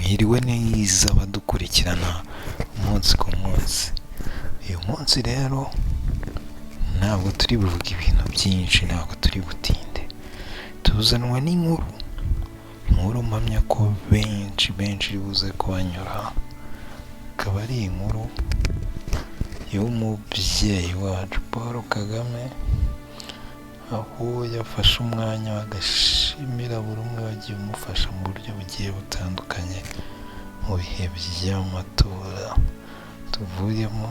Mwiriwe neza abadukurikirana umunsi ku munsi. Uyu munsi rero ntabwo turi buvuge ibintu byinshi, ntabwo turi butinde. Tuzanwa n'inkuru, inkuru mpamya ko benshi benshi iri buze kubanyura, akaba ari inkuru y'umubyeyi wacu Paul Kagame, aho yafashe umwanya agashimira buri umwe wagiye umufasha mu buryo bugiye butandukanye mu bihe by'amatora tuvuyemo,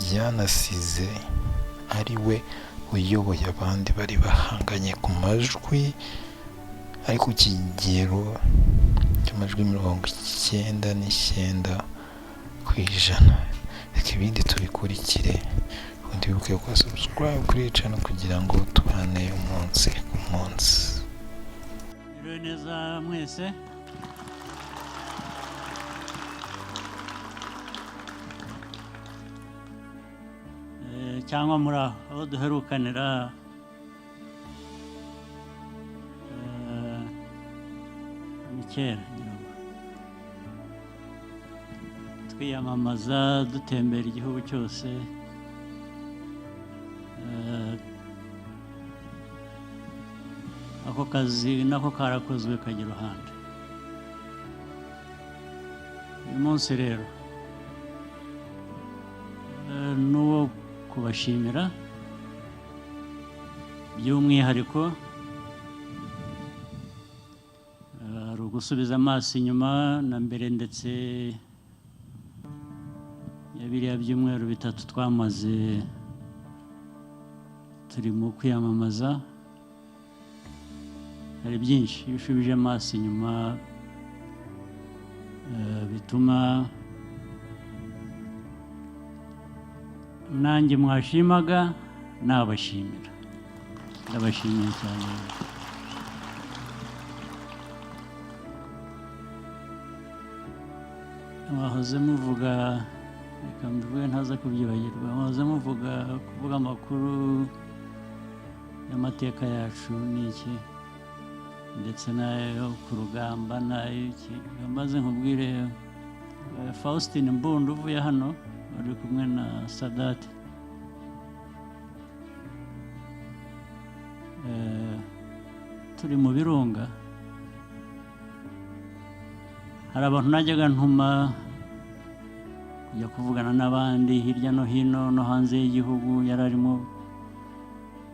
byanasize ari we uyoboye abandi bari bahanganye ku majwi ari ku kigero cy'amajwi 99%. Reka ibindi tubikurikire, ubundi wibuke gukora subscribe kuri iyi channel kugira ngo tubane umunsi ku munsi. Mwiriwe neza mwese. Cyangwa muri aho aho duherukanira, ni kera ngira ngo twiyamamaza, dutembera igihugu cyose. Ako kazi nako karakozwe kajya iruhande. Uyu munsi rero n'uwo kubashimira by'umwihariko. Hari ugusubiza amaso inyuma na mbere, ndetse ya biriya byumweru 3 twamaze turi mu kwiyamamaza. Hari byinshi iyo ushubije amaso inyuma bituma nanjye mwashimaga nabashimira. Ndabashimiye cyane. Mwahoze muvuga, reka mbivuge ntaza kubyibagirwa, mwahoze muvuga kuvuga amakuru y'amateka yacu n'iki, ndetse n'ayo ku rugamba n'ay'iki. Maze nkubwire, Faustin Mbundu uvuye hano wari kumwe na Sadate, turi mu birunga, hari abantu najyaga ntuma kujya kuvugana n'abandi hirya no hino no hanze y'igihugu, yari arimo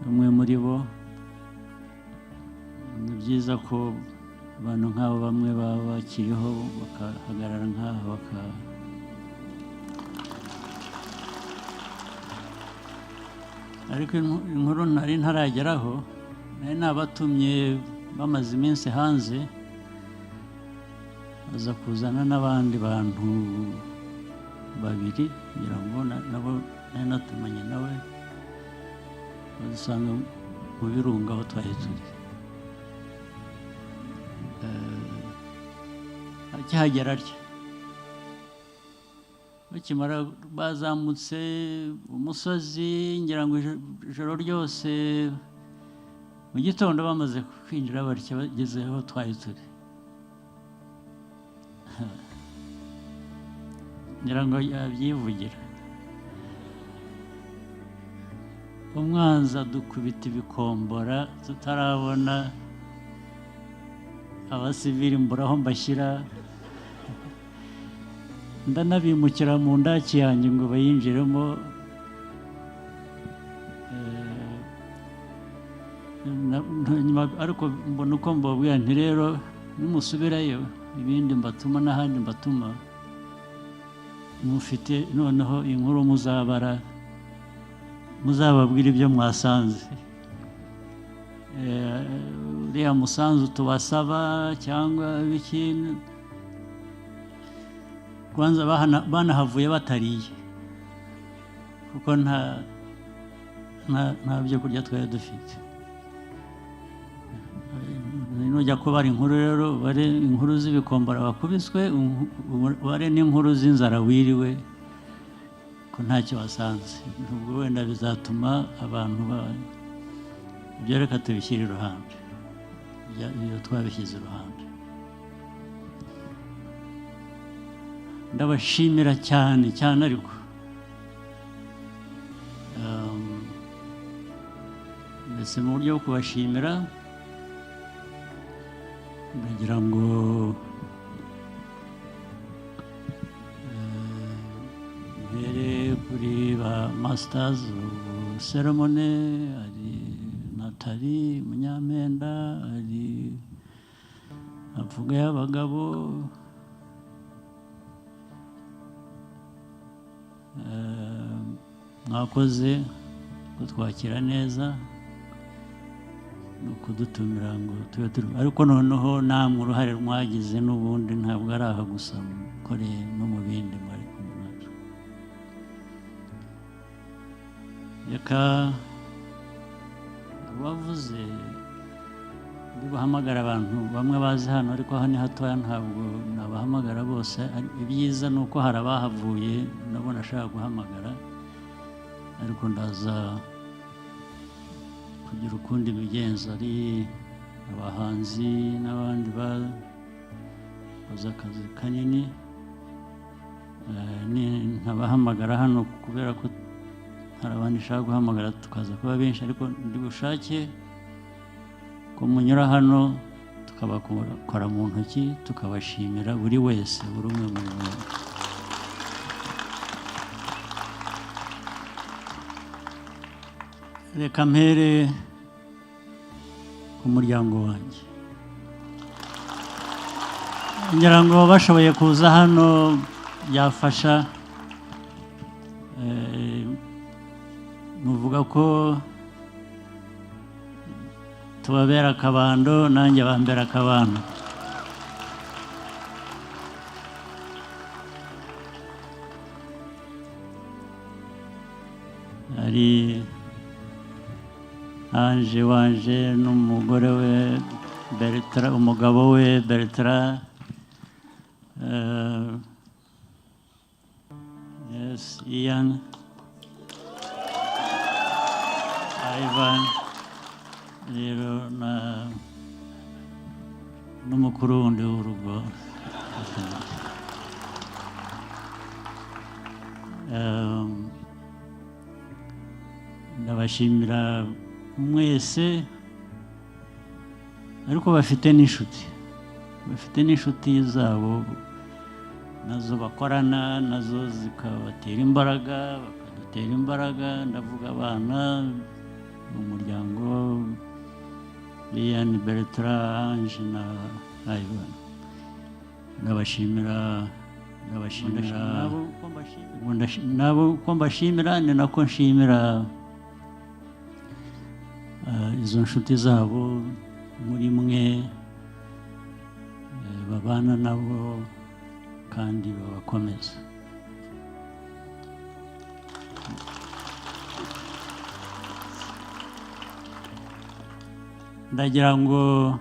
umwe muri bo. Ni byiza ko abantu nk'abo bamwe baba bakiriho bakahagarara nk'aho baka ariko inkuru nari ntarageraho, nari nabatumye bamaze iminsi hanze, baza kuzana n'abandi bantu babiri, ngira ngo nabo nari natumanye nawe, badusanga mu birunga aho twari turi. Akihagera atya, bakimara bazamutse umusozi, ngira ngo ijoro ryose, mu gitondo bamaze kwinjira batya bageze aho twari turi, ngira ngo yabyivugira. Umwanzi adukubita ibikombora tutarabona abasivili, mbura aho mbashyira, ndanabimukira mu ndaki yanjye ngo bayinjiremo. Nyuma ariko mbona uko mbabwira nti rero nimusubirayo ibindi mbatuma n'ahandi mbatuma, mufite noneho inkuru muzabara, muzababwira ibyo mwasanze. Uriya musanzu tubasaba cyangwa ibiki, kwanza banahavuye batariye, kuko nta byo kurya twari dufite. Nujya kubara inkuru rero, bare inkuru z'ibikombora bakubiswe, bare n'inkuru z'inzara wiriwe ko ntacyo wasanze. Ubwo wenda bizatuma abantu ibyo reka tubishyire iruhande. Ibyo twabishyize iruhande. Ndabashimira cyane cyane, ariko ndetse mu buryo bwo kubashimira, ndagira ngo mpere kuri ba masters ceremony. Hari Nathalie Munyampenda, hari avuga y'abagabo, mwakoze kutwakira neza no kudutumira ngo tube turi, ariko noneho namwe uruhare mwagize n'ubundi ntabwo ari aha gusa, mukoreye no mu bindi mwari kumwe natwe. Reka wavuze ndi buhamagara abantu bamwe bazi hano, ariko hano ni hatoya, ntabwo nabahamagara bose. Ibyiza ni uko hari abahavuye nabo nashaka guhamagara, ariko ndaza kugira ukundi bigenza. Ari abahanzi n'abandi bakoze akazi kanini, ntabahamagara hano kubera ko hari abandi nshaka guhamagara tukaza kuba benshi, ariko ndi bushake ko munyura hano tukabakora mu ntoki, tukabashimira buri wese, buri umwe muri mwe. Reka mpere ku muryango wanjye. Ngira ngo bashoboye kuza hano byafasha. Muvuga ko tubabera akabando, nanjye bambera akabando. Hari Ange wanje n'umugore we Bertrand, umugabo we Bertrand, yes, Ian, Ivan rero na n'umukuru wundi w'urugo. Ndabashimira mwese, ariko bafite n'inshuti zabo nazo bakorana, nazo zikabatera imbaraga, bakadutera imbaraga. Ndavuga abana mu muryango, Ian, Bertrand, Ange na Ivan. Ndabashimira, ndabashimira. Nabo uko mbashimira ni nako nshimira izo nshuti zabo muri mwe, babana nabo kandi babakomeza. Ndagira ngo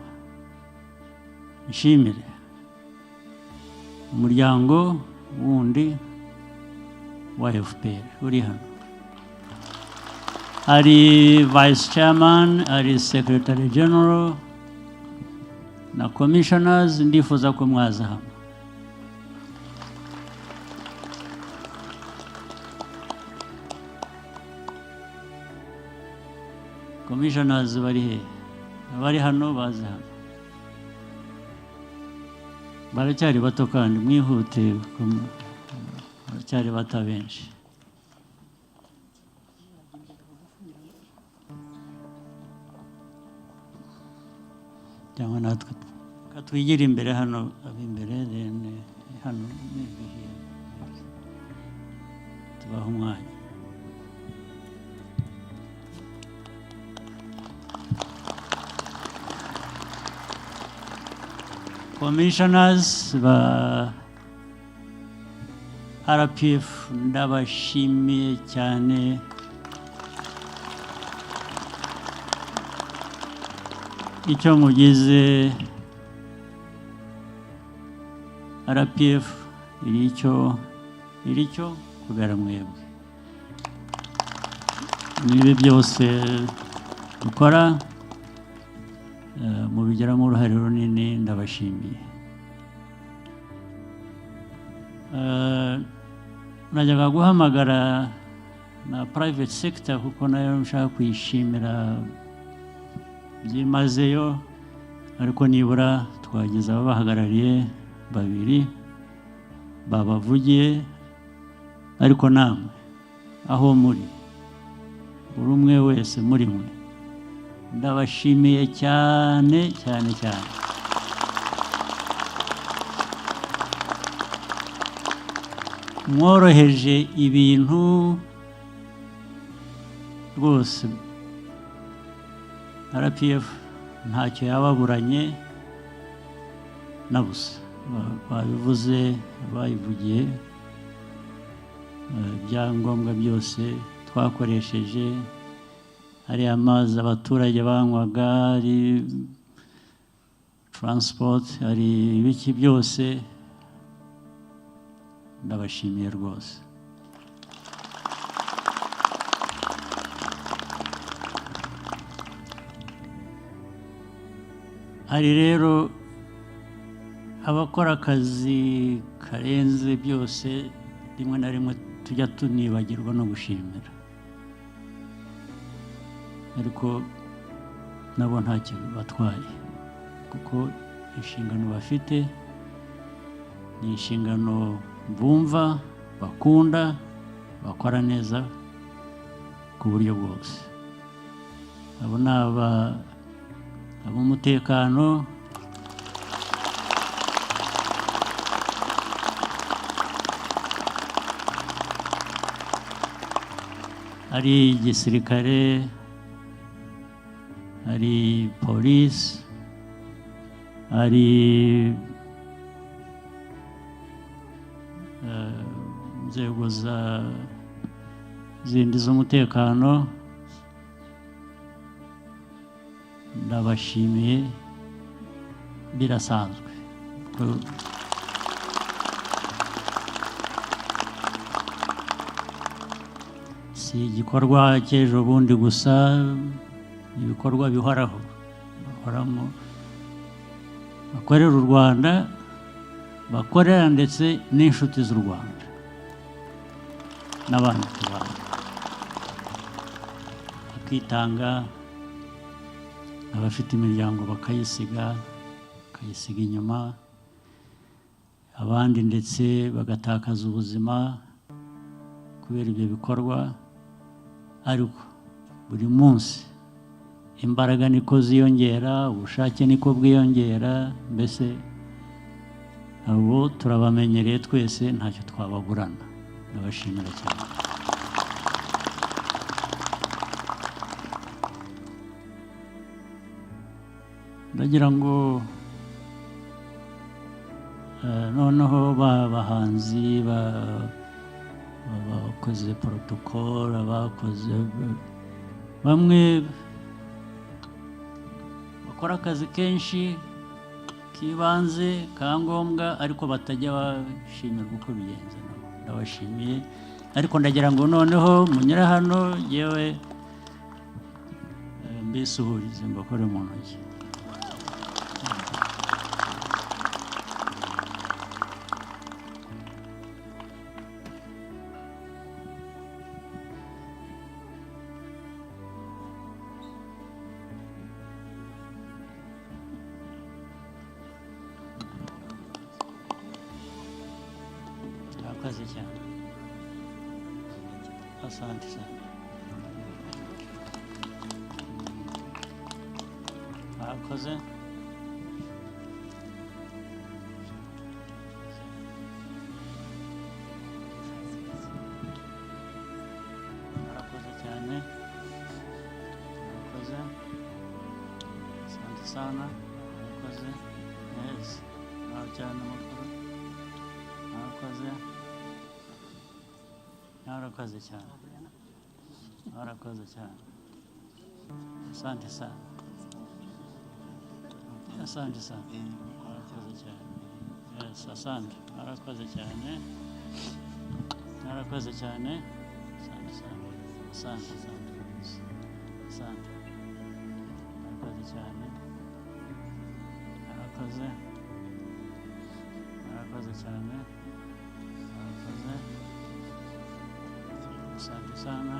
nshimire umuryango wundi wa FPR uri hano. Hari vice chairman, hari secretary general na commissioners. Ndifuza ko mwaza hano. Commissioners bari he? Abari hano baze hano, baracyari bato kandi mwihute, baracyari bato benshi. Cyangwa natwe twigire imbere hano, ab'imbere, then hano maybe here. Tubaha umwanya. Commissioners ba RPF, ndabashimiye cyane. Icyo mugize RPF iri cyo kubera mwebwe. N'ibi byose dukora, mubigiramo uruhare runini, ndabashimiye. Najyaga guhamagara na private sector kuko nayo nshaka kuyishimira byimazeyo, ariko nibura twagize ababahagarariye babiri babavugiye, ariko namwe aho muri buri umwe wese muri mwe ndabashimiye cyane cyane cyane. Mworoheje ibintu rwose, RPF ntacyo yababuranye na busa, babivuze bayivugiye, ibyangombwa byose twakoresheje, hari amazi abaturage banywaga, hari transport, hari ibiki byose, ndabashimiye rwose. Hari rero abakora akazi karenze byose, rimwe na rimwe tujya tunibagirwa no gushimira, ariko nabo ntacyo batwaye kuko inshingano bafite ni inshingano bumva bakunda bakora neza ku buryo bwose. Abo ni ab'umutekano, ari igisirikare, ari polisi, ari inzego zindi z'umutekano, ndabashimiye birasanzwe. Si igikorwa cy'ejo bundi gusa, ibikorwa bihoraho, bahoramo, bakorera u Rwanda, bakorera ndetse n'inshuti z'u Rwanda n'abandi tubana, bakitanga, abafite imiryango bakayisiga, bakayisiga inyuma, abandi ndetse bagatakaza ubuzima kubera ibyo bikorwa, ariko buri munsi imbaraga niko ziyongera, ubushake niko bwiyongera, mbese abo turabamenyereye twese ntacyo twababurana. Ndabashimira cyane. Ndagira ngo noneho bahanzi bakoze protocol, abakoze bamwe bakora akazi kenshi kibanze ka ngombwa ariko batajya bashimirwa uko bigenza, ndabashimiye. Ariko ndagira ngo noneho munyure hano yewe mbisuhurize mbakore mu ntoki. Murakoze cyane, asante sana. Murakoze. Murakoze cyane, murakoze, asante sana, murakoze neza, muraho cyane mukuru, murakoze. Murakoze cyane, murakoze cyane, asante sana, asante sana, murakoze cyane, yes, asante, murakoze cyane, murakoze cyane, asante sana, asante, asante, asante, murakoze cyane, murakoze, murakoze cyane. Murakoze. Asante sana.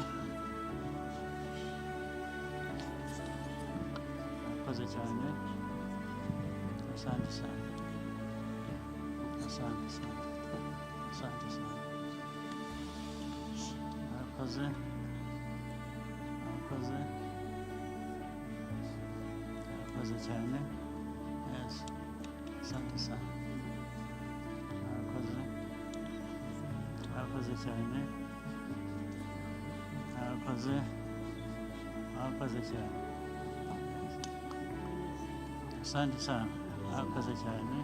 Murakoze cyane. Asante sana. Asante sana. Asante sana. Murakoze. Murakoze. Murakoze cyane. Yes. Asante sana. Murakoze. Murakoze cyane. Murakoze. Murakoze cyane. Asante sana. Murakoze cyane.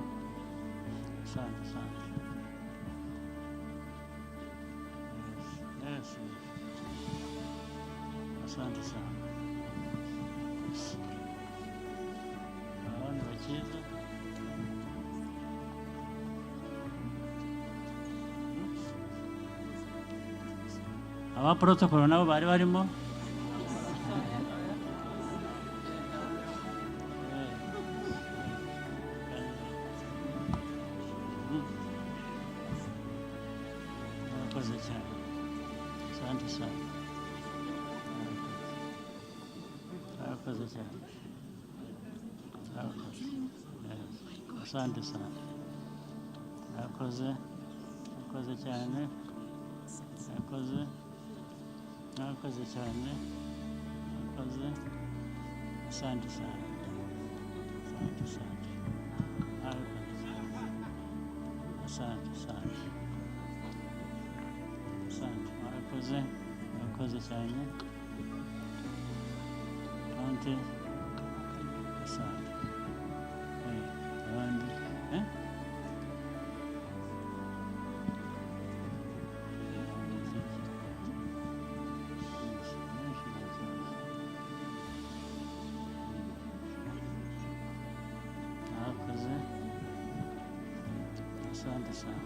Asante sana. Yes. Yes. Asante sana. Abandi bakiza. Aba protocol nabo bari barimo. Murakoze cyane. Asante sana. Murakoze cyane. Murakoze. Yes. Asante sana. Murakoze. Murakoze cyane. Murakoze. Murakoze cyane. Murakoze. Asante sana. Asante sana. Murakoze. Asante asante. Asante. Murakoze. Murakoze cyane. Asante. Asante. Abandi. Eh? Murakoze. Asante sana.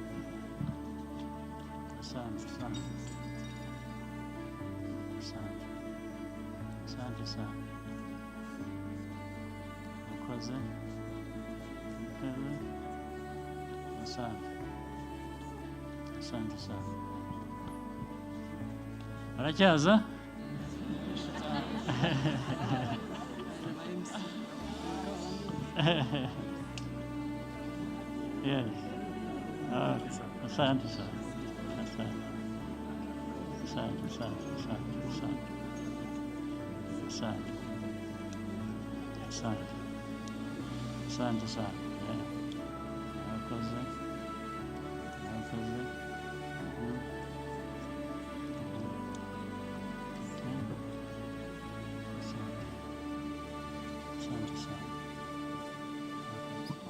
Asante asante. Asante. Asante sana. Murakoze. Murakoze. Asante. Asante sana. Baracyaza? Yes. Ah, asante sana. Asante. Asante, asante, asante, asante. Asante. Asante. Asante sana. Yeah. Murakoze. Murakoze. Okay. Asante. Asante sana. Murakoze.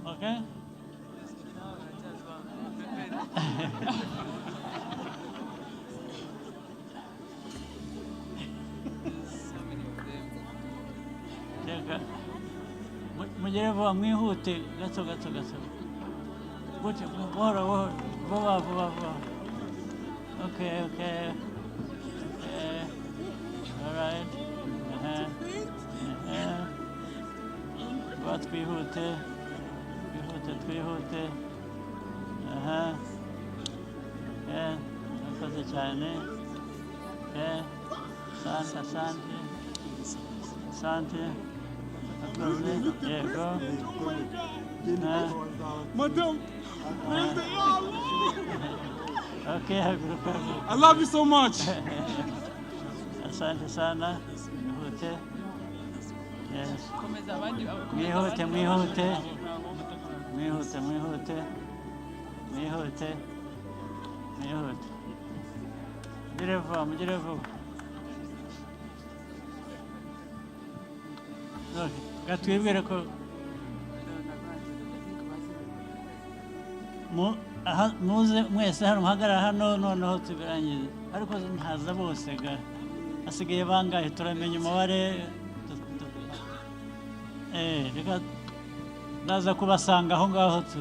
Okay? Reka mugere vuba, mwihute gato gato gato gutya, buhoro buhoro, vuba vuba vuba. Okay. All right. Uh-huh. Vuba, twihute, twihute, twihute. Aha, okay. Murakoze cyane. Okay, asante, asante, asante. Murakoze, yego. Ah. Madam, Okay, haguruka, haguruka. I love you so much. Asante sana. Mwihute. Yes. Mwihute, mwihute. Mwihute, mwihute. Mwihute. Mwihute. Mugire vuba, mugire vuba. Okay. Gatwibwire ko aha, muze mwese hano, muhagarara hano, noneho tubirangize. Ariko ntaza bose ga, hasigaye bangahe? Turamenya umubare. Reka ndaza kubasanga aho ngaho tu.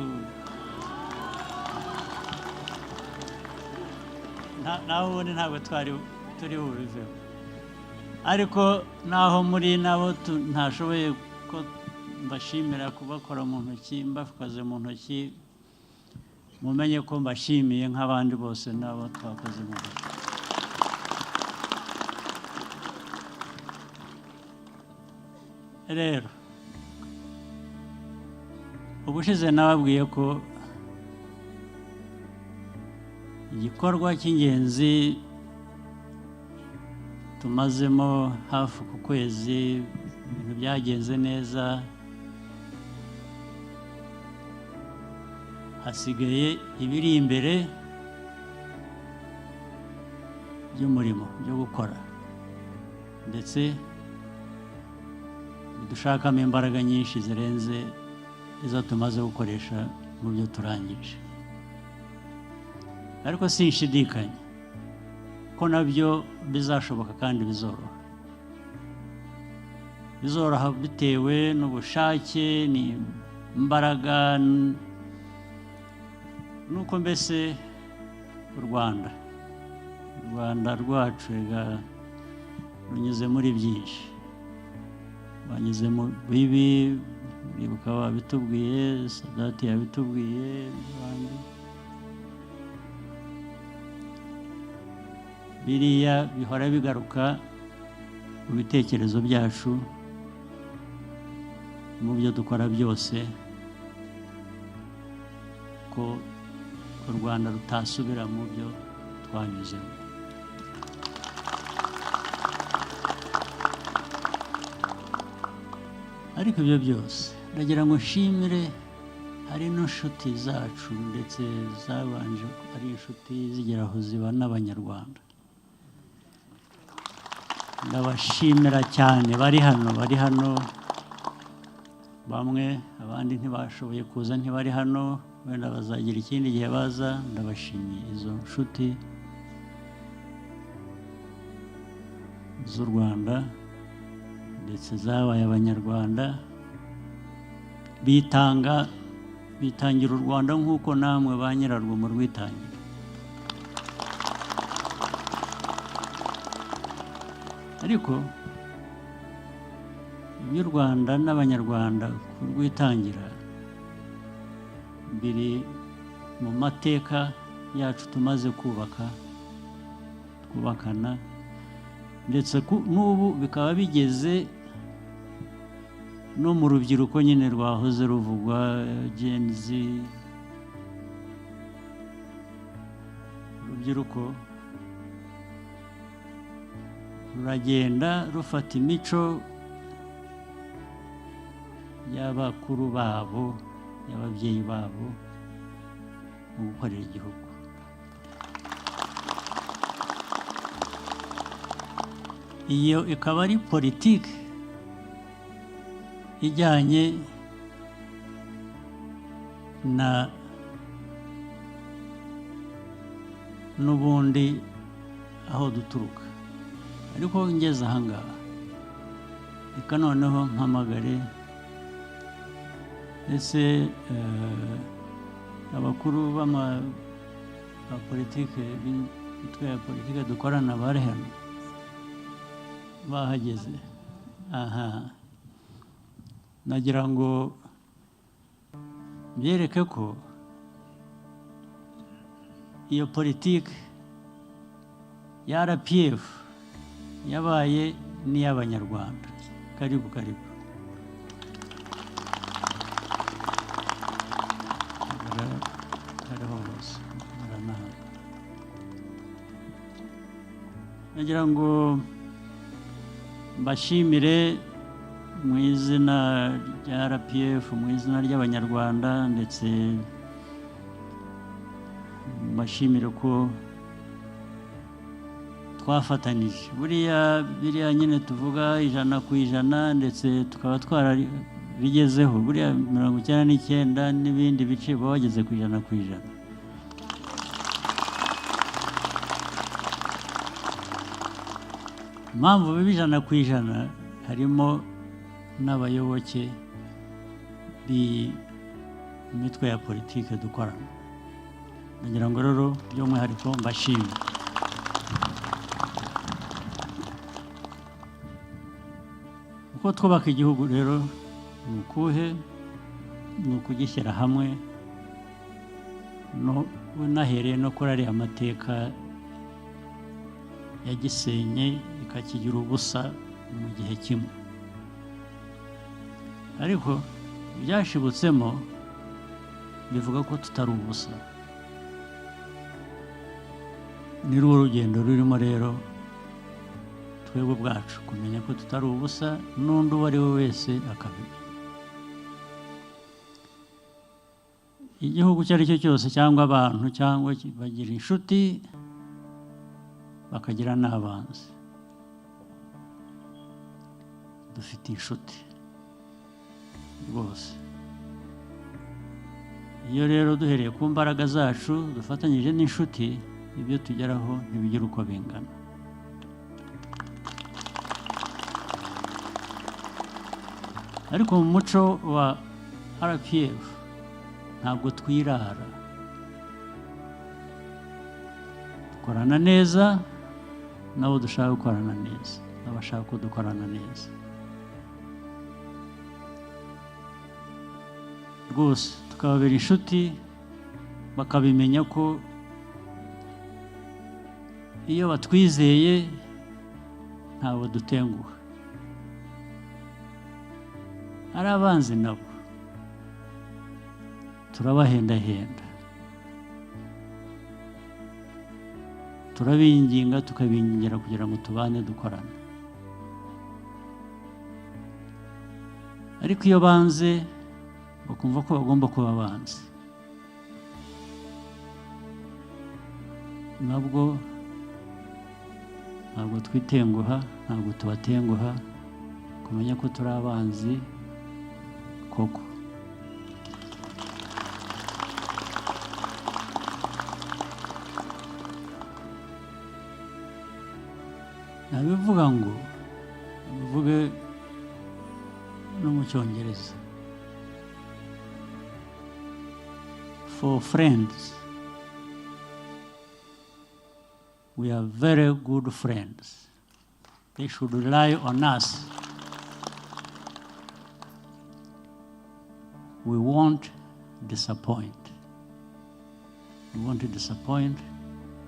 Naho ubundi ntabwo twari turi bubiveho, ariko naho muri nabo ntashoboye ko Mbashimira kubakora mu ntoki, mbakoze mu ntoki, mumenye ko mbashimiye nk'abandi bose n'abo twakoze mu ntoki. Rero ubushize nababwiye ko igikorwa cy'ingenzi tumazemo hafi ku kwezi, ibintu byagenze neza, hasigaye ibiri imbere by'umurimo byo gukora, ndetse dushakamo imbaraga nyinshi zirenze izo tumaze gukoresha mu byo turangije. Ariko sinshidikanya ko nabyo bizashoboka kandi bizoroha. Bizoroha bitewe n'ubushake n'imbaraga, nuko mbese u Rwanda rwacu rega runyuze muri byinshi, banyuze mu bibi, uribuka babitubwiye, Sadati yabitubwiye n'abandi. Biriya bihora bigaruka mu bitekerezo byacu, mu byo dukora byose, ko u Rwanda rutasubira mu byo twanyuzemo. Ariko ibyo byose ndagira ngo nshimire, hari n'inshuti zacu ndetse zabanje ari inshuti zigera aho ziba n'Abanyarwanda. Ndabashimira cyane, bari hano bamwe, abandi ntibashoboye kuza, ntibari hano, wenda bazagira ikindi gihe baza. Ndabashimiye izo nshuti z'u Rwanda ndetse zabaye Abanyarwanda, bitanga, bitangira u Rwanda nk'uko namwe ba nyirarwo murwitangira. Ariko iby'u Rwanda n'Abanyarwanda kurwitangira biri mu mateka yacu tumaze kubaka, twubakana, ndetse n'ubu bikaba bigeze no mu rubyiruko nyine rwahoze ruvugwa, Gen Z. Urubyiruko ruragenda rufata imico y'abakuru babo, y'ababyeyi babo mu gukorera igihugu. Iyo ikaba ari politiki ijyanye na n'ubundi aho duturuka. Ariko ngeze ahangaha, reka noneho mpamagare ese abakuru b'ama ba politike, b'imitwe ya politike dukorana bari hano, bahageze aha. Nagira ngo byereke ko iyo politiki ya RPF yabaye n'iy'Abanyarwanda. Karibu, karibu. Hariho hose. Baranaha. Nagira ngo mbashimire mu izina rya RPF, mu izina ry'Abanyarwanda, ndetse mbashimire ko twafatanije. Buriya biriya nyine tuvuga 100%, ndetse tukaba twarabigezeho, buriya 99 n'ibindi bice baba bageze ku 100%. Impamvu biba 100%, harimo n'abayoboke b'imitwe ya politike dukorana. Ndagira ngo rero by'umwihariko mbashime. Uko twubaka igihugu rero Ni ukuhe? Ni ukugishyira hamwe no unahereye no kuri ariya mateka yagisenye ikakigira ubusa mu gihe kimwe, ariko ibyashibutsemo bivuga ko tutari ubusa. Ni rwo rugendo rurimo rero, twebwe ubwacu kumenya ko tutari ubusa, n'undi uwo ari we wese akabimenya. Igihugu icyo ari cyo cyose cyangwa abantu cyangwa bagira inshuti, bakagira n'abanzi. Dufite inshuti rwose. Iyo rero duhereye ku mbaraga zacu dufatanyije n'inshuti, ibyo tugeraho ntibigira uko bingana. Ariko mu muco wa RPF ntabwo twirara, dukorana neza nabo dushaka gukorana neza, n'abashaka ko dukorana neza rwose, tukababera inshuti, bakabimenya ko iyo batwizeye ntabwo dutenguha. Ari abanzi nabo turabahendahenda, turabinginga, tukabingingira kugira ngo tubane dukorane. Ariko iyo banze, bakumva ko bagomba kuba abanzi, nabwo ntabwo twitenguha, ntabwo tubatenguha, kumenya ko turi abanzi koko. Nabivuga ngo bivuge no mu Cyongereza: for friends, we are very good friends. They should rely on us. We won't disappoint. We won't disappoint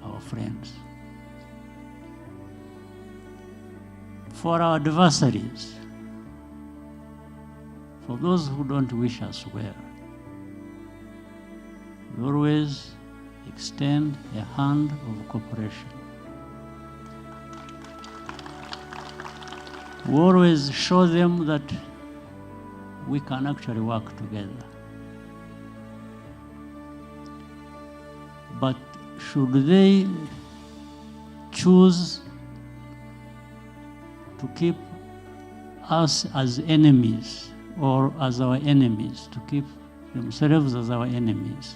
our friends. For our adversaries, for those who don't wish us well, we always extend a hand of cooperation. We always show them that we can actually work together. But should they choose to keep us as enemies or as our enemies, to keep themselves as our enemies.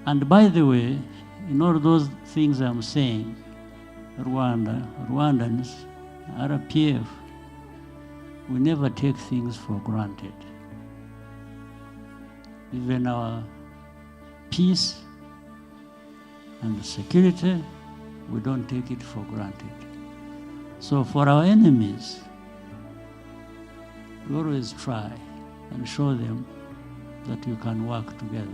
And by the way, in all those things I'm saying, Rwanda, Rwandans, RPF, we never take things for granted. Even our peace and security, we don't take it for granted. So for our enemies, we always try and show them that you can work together.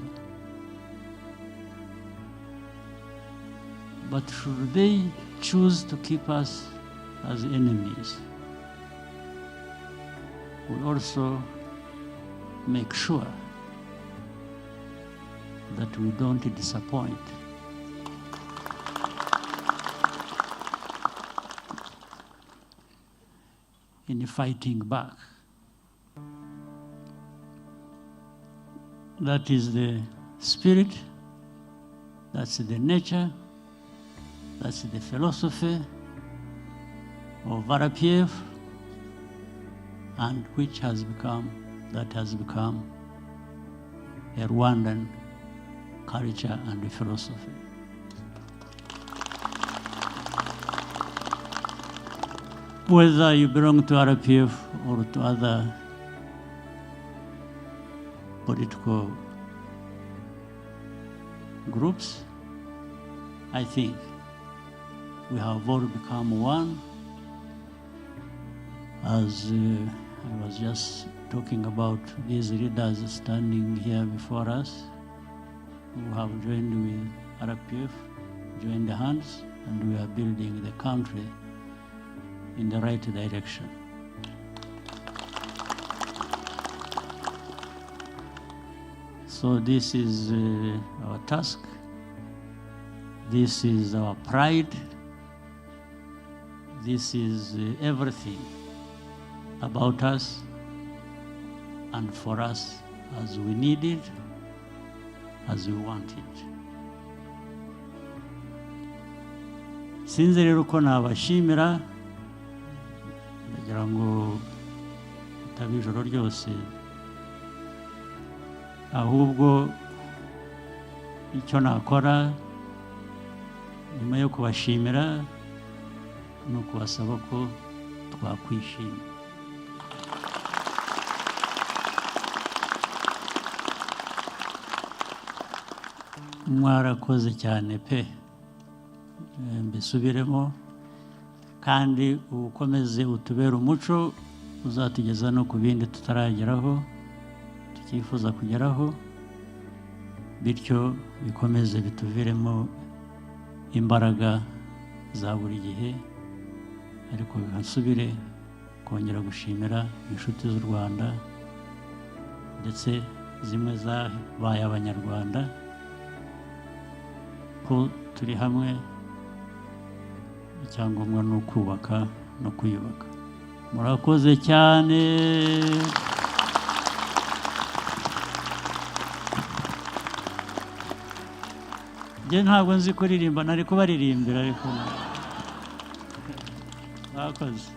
But should they choose to keep us as enemies, we also make sure that we don't disappoint. In fighting back. That is the spirit, that's the nature, that's the philosophy of RPF, and which has become, that has become a Rwandan culture and philosophy. Whether you belong to RPF or to other political groups, I think we have all become one, As I was just talking about these leaders standing here before us, who have joined with RPF, joined hands, and we are building the country in the right direction. So this is our task. This is our pride. This is everything about us and for us as we need it, as we want it. Sinzi rero uko nabashimira, ndagira ngo bitaba ijoro ryose, ahubwo icyo nakora nyuma yo kubashimira ni ukubasaba ko twakwishima. Mwarakoze cyane pe. Mbisubiremo kandi ukomeze utubere umuco uzatugeza no ku bindi tutarageraho, tukifuza kugeraho, bityo bikomeze bituviremo imbaraga za buri gihe. Ariko nsubire kongera gushimira inshuti z'u Rwanda, ndetse zimwe zabaye Abanyarwanda, ko turi hamwe. Icyangombwa ni ukubaka no kwiyubaka. Murakoze cyane. Njye ntabwo nzi kuririmba, nari kubaririmbira, ariko mwakoze.